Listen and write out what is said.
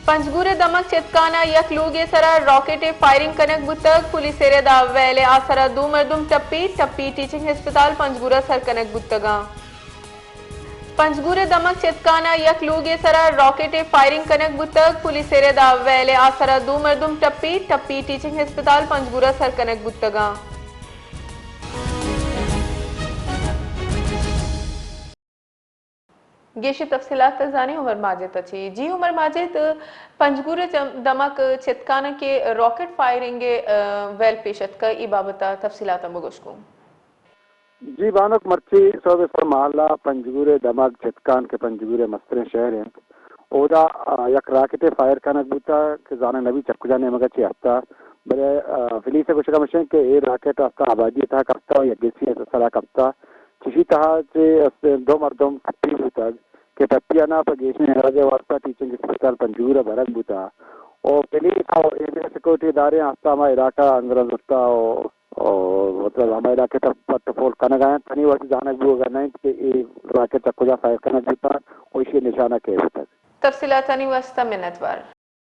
پنجگور ءِ دمگ چتکان ءَ یک لوگے ءِ سرا راکٹ ءِ فائرنگ کنگ بوتگ، پولیس ءِ رد ءَ ویل ءِ آسرا دو مردم ٹپی، ٹپی ٹیچنگ ہسپتال پنجگور ءَ سر کنگ بوتگاں۔ پنجگور ءِ دمگ چتکان ءَ یک لوگے ءِ سرا راکٹ ءِ فائرنگ کنگ بوتگ، پولیس ءِ رد ءَ ویل ءِ آسرا دو مردم ٹپی، ٹپی ٹیچنگ ہسپتال پنجگور ءَ سر کنگ بوتگاں۔ گیشیں تفصیلات ءَ زانیں عمر ماجد ءَ چہ۔ جی عمر ماجد، پنجگور ءِ جم-، دمگ چتکان ءَ کہ راکٹ فائرنگ ءِ، ا، ویل پیش اتکگ، اے بابت ءَ تفصیلات ءَ بگوش کن۔ جی بانک، مرچی سہب ءِ سر مہلہ پنجگور ءِ دمگ چتکان کہ پنجگور ءِ مستریں شہر انت، اودا، آ، یک راکٹے فائر کنگ بوتگ کہ زانگ نہ بیت چہ کجا نیمگ ءَ چہ اتکگ، بلے، آ، پولیس ءِ گوشگ ہمیش انت کہ اے راکٹ استاں آبادی ءِ تہا کپتگ ءُ یک گیسے ءِ سرا کپتگ۔ چشی تہا چہ است دو مردم ٹپی بوتگ کہ ٹپی آناں پہ گیشیں علاج ءِ واستہ ٹیچنگ اسپتال پنجگور ءَ برگ بوتگ ءُ پولیس ءُ ایریا سیکورٹی ادارہاں استاں ہما علاقہ ءَ انگرا زرتگ ءُ، ءُ مطلب ہما علاقہ ءِ تہ پٹ ءُ پول کنگ ءَ انت۔ تنی وت زانگ بوگ ءَ نہ انت کہ اے راکٹ چہ کجا فائر کنگ بوتگ ءُ ایشی ءِ نشانہ کئے بوتگ۔ تفصیلاتانی واستہ منتوار۔